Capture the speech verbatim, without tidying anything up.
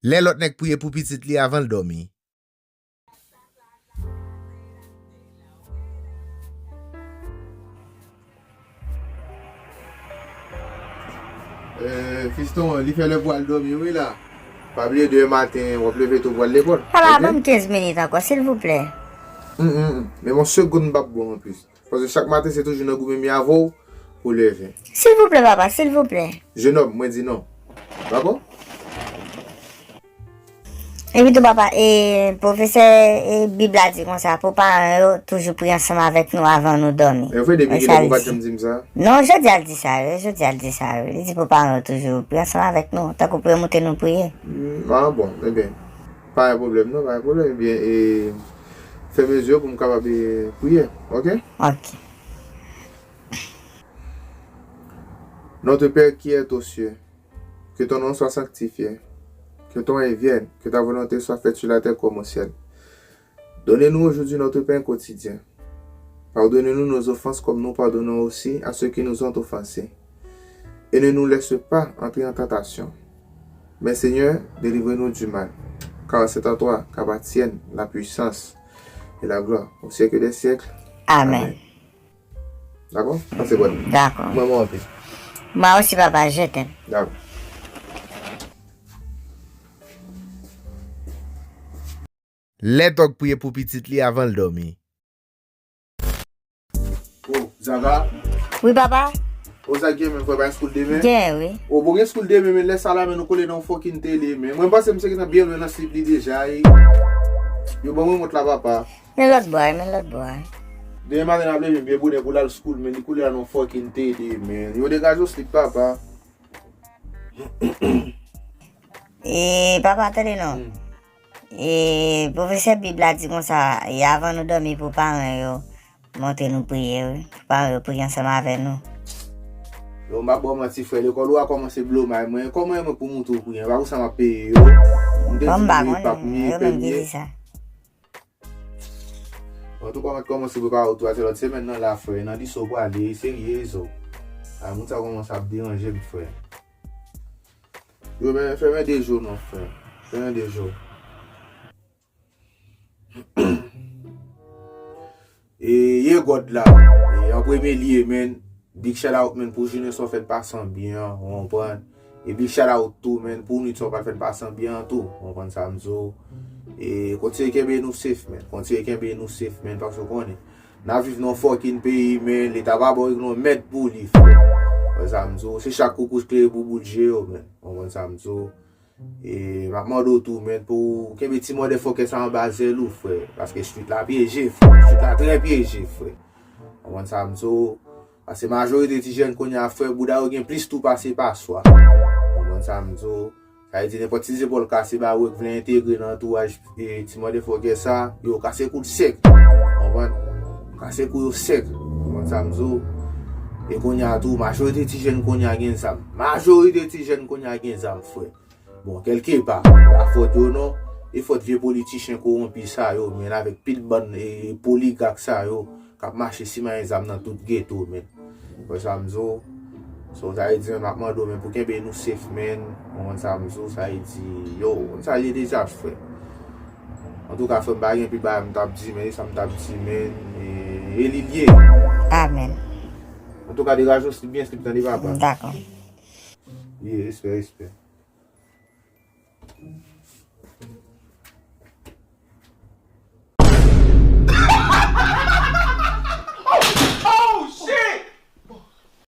Lè lòt nèg priye pou pitit li avan l dòmi. Eh, fiston, li fè lè pou al dòmi, wi la. Pa bliye demen maten, w ap leve tou pou al lekòl. Ala, ok? Ban m kenz minit ankò, silvouplè. Mm, mm, mm. Men yon segonn m p ap bon anplis. Paske chak maten, se toujou nan goumen mi avè w pou leve. Silvouplè, papa, silvouplè. Jenòm, mwen di non. Dakò? Epi tou, papa, e, pwofesè, e, Bib la di konsa, pou paran yo toujou priye ansanm avèk nou avan nou dòmi. E vre, depi kilè ou pa t janm di m sa? Non, jodi a l di sa, wi, jodi a l di sa, wi. Li di pou paran yo toujou priye ansanm avèk nou, tankou pou yo montre nou priye. Mm, ah, bon, ebyen, pa gen pwoblèm, non, pa gen pwoblèm. Ebyen, e, fè mezi yo pou m kapab, e, priye, ok? Ok. Notre Père qui es aux cieux, que ton nom soit sanctifié, que ton règne vienne, que ta volonté soit faite sur la terre comme au ciel. Donne-nous aujourd'hui notre pain quotidien. Pardonne-nous nos offenses comme nous pardonnons aussi à ceux qui nous ont offensés. Et ne nous laisse pas entrer en tentation. Mais Seigneur, délivre-nous du mal. Car c'est à toi qu'appartiennent la puissance et la gloire au siècle des siècles. Amen. Amen. Dakò? Pase bòn. Dakò. Mwen, mwen anpil. Moi aussi, papa, je t'aime. Dakò. Lè dòg priye pou pitit li avan l dòmi. Oh, Zaga. Wi, papa. Oh, sa gen, men, frè, pa gen school demen? Gen, wi. Oh, bon, gen school demen, men lè sa la, men nou kole nan yon fucking tele, men. Mwen panse misye gentan byen lwen nan sleep li deja, e. Yo ban mwen mont la, papa. Men lòt bò a, men lòt bò a. Demen maten n ap leve byen bonè pou l al school, men li kole la nan fucking tele, men. Yo degaje w sleep, papa. E, papa, tande non. Hmm. E, pwofesè Bib la di konsa, e, avan nou dòmi pou paran yo montre nou priye, wi. Pou paran yo priye ansanm avè nou. Yo, m pa ba w manti, frè, lekòl ou a kòmanse blow mind mwen. Kòman e mwen pou montre w priye? Pa pou sa m ap peye yo. M te di nou, pap, m ye premye. Yo menm ki di sa. Antouka, mwen kòmanse prepare w tou a, se lòt semèn nan la, frè. Nan di sa w prale, serye, zo. A, moun sa kòmanse ap deranje m, frè. Yo, men, fè men de jou non, frè. Fè men de jou. E, ye God la. E, an premye lye, men, big shout out, men, pou jounen sa w fè n pase an byen an, ou konprann? E big shout out tou, men, pou nwit sa w pral fè n pase an byen an tou, ou konprann sa m di w? E, kontinye kenbe nou safe, men. Kontinye kenbe nou safe, men, paske w konnen. N ap viv nan yon fucking peyi, men, Leta pa ba w regle yon mèd pou li, frè. Ou konprann sa m di w? Se chak koukouch klere pou bout je yo, men. Ou konprann sa m di w? E m ap mande w tou, men, pou w kenbe ti motherfucker sa anba zèl ou, frè. Paske street la pyeje, frè. Street la trè pyeje, frè. Ou konprann sa m di w? Paske majorite ti jèn kounye a, frè, bouda yo gen plis tou pase paswa. Ou konprann sa m di w? Sa vle di, nenpòt ti zepòl kase ba ou k vle entegre nan antouraj, e, ti motherfucker sa, yo kase kout sèk. Ou konprann? Kase kou yo sèk. Ou konprann sa m di w? E kounye a tou, majorite ti jèn kounye a gen zam. Majorite ti jèn kounye a gen zam, frè. Bon, kèlke pa, pa fòt yo non, e fòt vye politichen kowonpi sa yo, men avèk pil bann, e, poligak sa yo, k ap mache simayen zam nan tout geto, men. Ou konprann sa m di w? So, sa vle di, men, m ap mande w, men, pou kenbe nou safe, men. Ou konprann sa m di w? Sa vle di, yo, ou konn sa l ye deja, frè. Antouka, frè, m pa gen pi bagay m t ap di, men, e sa m t ap di, men, e, e li l ye. Amen. Antouka, degaje w sleep byen, sleep tande papa. Dakò. Ye, respè, respè.